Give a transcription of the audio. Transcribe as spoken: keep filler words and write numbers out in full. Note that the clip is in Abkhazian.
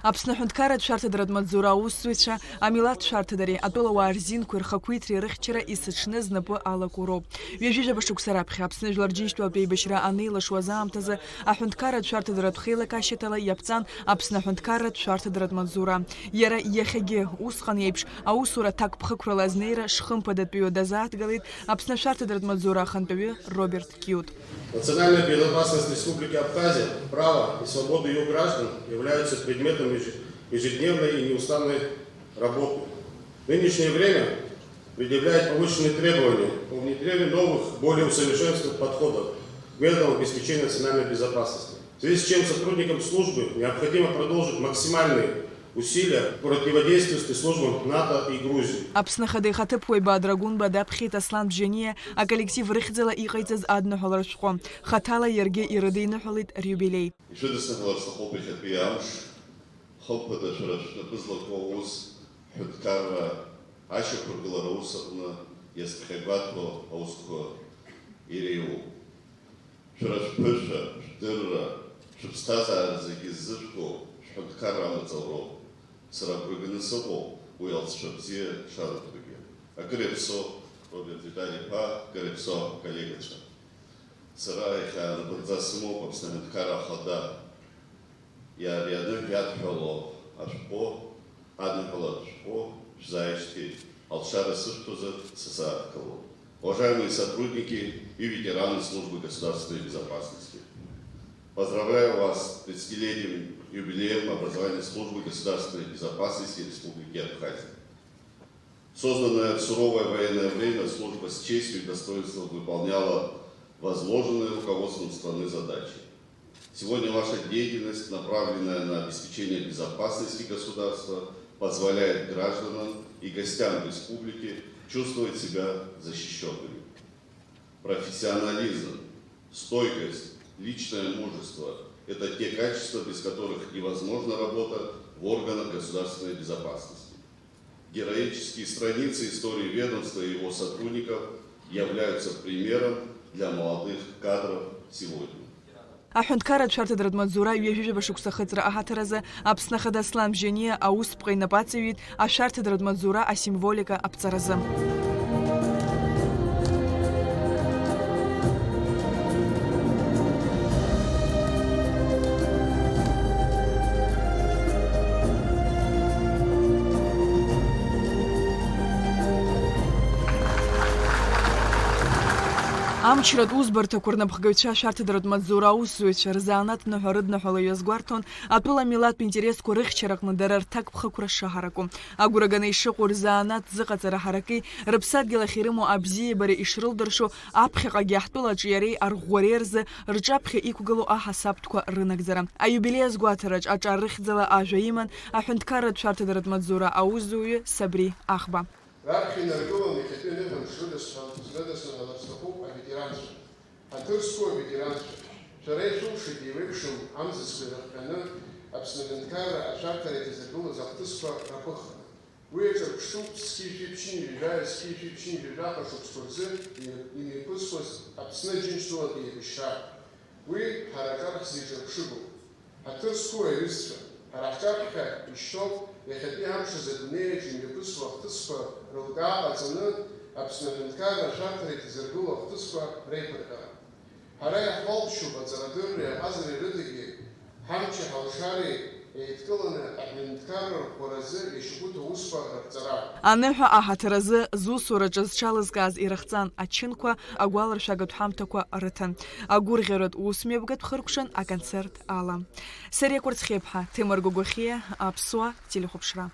Аԥсны аҳәынҭқарратә шәарҭадаратә маҵзура аусзуҩцәа амилаҭ шәарҭадареи атәылауаа рзинқәеи рхақәиҭреи рыхьчара есыҽны знапы алаку роуп. Ҩажәижәаба шықәса раԥхьа Аԥсны Жәлар Џьынџьтәылатә еибашьра анеилашуаз аамҭазы аҳәынҭқарратә шәарҭадаратә хеилакашьаҭала иаԥҵан Аԥсны аҳәынҭқарратә шәарҭадаратә маҵзура. Иара иахьагьы, усҟан еиԥш, аусура ҭакԥхықәрала азнеира шхымԥадатәиу дазааҭгалеит Аԥсны ашәарҭадаратә маҵзура ахантәаҩы Роберт Киут. Национальная безопасность Республики Абхазия, право и свободы ее граждан являются предметом ежедневной и неустанной работы. Нынешнее время предъявляет повышенные требования по внедрению новых, более усовершенствованных подходов к мерам обеспечения национальной безопасности. В связи с чем сотрудникам службы необходимо продолжить максимальные усилия по противодействию спецслужбам НАТО и Грузии. Аԥсны Ахада ихаҭыԥуаҩ Бадра Гәынба даԥхьеит Аслан Бжьаниа аколлектив рыхьӡала иҟаиҵаз адныҳәалара шәҟәы. Хаҭала иаргьы ирыдиныҳәалеит риубилеи. Ишәыдысныҳәалар сҭахуп иахьатәи амш, хымԥада шәара шәнапы злаку аус, ҳҳәынҭқарра ашьақәыргылара аус аҟны иазԥхьагәаҭоу аусқәа иреиуоуп. Шәара шәԥышәа, шәдырра, шәыԥсҭазаара зегьы ззышәҭо шәҳәынҭқарра амаҵ ауроуп. Сара агәра ганы сыҟоуп уи алҵшәа бзиа шарыҭогьы. Акыр иаԥсоу Роберт Витали-иԥа, акыр иаԥсоу аколлегацәа. Сара иахьа напынҵа сымоуп Аԥсны аҳәынҭқарра ахада. Иара ари аныҳәа иадҳәало ашәҟәы, адныҳәалатә шәҟәы шәзааишьҭит, алшара сышәҭозар, сысааҭгылоит. Уважаемые сотрудники и ветераны службы государственной безопасности, поздравляю вас с тридцатилетним юбилеем образования службы государственной безопасности Республики Абхазия. Созданная в суровое военное время, служба с честью и достоинством выполняла возложенные руководством страны задачи. Сегодня ваша деятельность, направленная на обеспечение безопасности государства, позволяет гражданам и гостям республики чувствовать себя защищёнными. Профессионализм, стойкость, личное мужество — это те качества, без которых невозможна работа в органах государственной безопасности. Героические страницы истории ведомства и его сотрудников являются примером для молодых кадров сегодня. Аҳәынҭқарратә шәарҭадаратә маҵзура ҩажәижәаба шықәса ахыҵра аҳаҭыр азы Аԥсны Ахада Аслан Бжьаниа аусԥҟа инапы аҵаҩит ашәарҭадаратә маҵзура асимволика аԥҵаразы. Амчратә усбарҭақәа рнапхгаҩцәа ашәарҭадаратә маҵзура аусзуҩцәа рзанааҭ ныҳәа рыдныҳәала иазгәарҭон, атәыла амилаҭтә интересқәа рыхьчараҟны дара рҭакԥхықәра шаҳараку, агәра ганы ишыҟоу рзанааҭ зыҟаҵара ҳараки, рыԥсадгьыл ахь ирымоу абзиабара ишрылдыршо, аԥхьаҟагьы ҳтәылаҿы иареи арӷәӷәареи рзы рҿаԥхьа иқәгылоу аҳасабтәқәа рынагӡара. Аиубилеи азгәаҭараҿ аҿар рыхьӡала ажәа иман аҳәынҭқарратә шәарҭадаратә маҵзура аусзуҩы Сабри Ахба. Раԥхьа инаргыланы иахьатәи аныҳәамш рыдысҳәал-, рыдысныҳәалар сҭахуп аветеранцәа. Ҳаҭыр зқәу аветеранцәа, шәара ишәылшеит еиуеиԥшым амзызқәа ирыхҟьаны Аԥсны аҳәынҭқарра ашәарҭара иҭазыргылоз ахҭысқәа раԥыхра. Уи аҿырԥштәуп зқьи жәшәи ԥшьынҩажәи жәаҩа, зқьи жәшәи ԥшьынҩажәи жәаха шықәсқәа рзы ими-, имҩаԥысуаз Аԥсны Аџьынџьтәылатәи еибашьра. Уи ҳара аҿар ҳзеиҿырԥшыгоуп. Ҳаҭыр зқәу аҩызцәа, ҳара ҳҿаԥхьа ишьҭоуп иахьатәи амш азы адунеи аҿы имҩаԥысуа ахҭысқәа рылкаа ҟаҵаны, Аԥсны аҳәынҭқарра ашәарҭара иҭазыргыло ахҭысқәа реиԥырҟьара. Ҳара иаҳхәалԥшьоуп аҵарадырреи аҟазареи рыдагьы, ҳамчи ҳалшареи еидкыланы аҳәынҭқарра рӷәӷәаразы иашьагәыҭ аусқәа рыԥҵара. Аныҳәа аҳаҭыр азы зусураҿы зҽалызкааз ирыхҵан ачынқәа, агәаларшәагатә ҳамҭақәа рыҭан. Агәырӷьаратә усмҩаԥгатә хыркәшан аконцерт ала. Сариа Кәарцхьеԥҳа, Ҭемыр Гогохиа, Аԥсуа телехәаԥшра.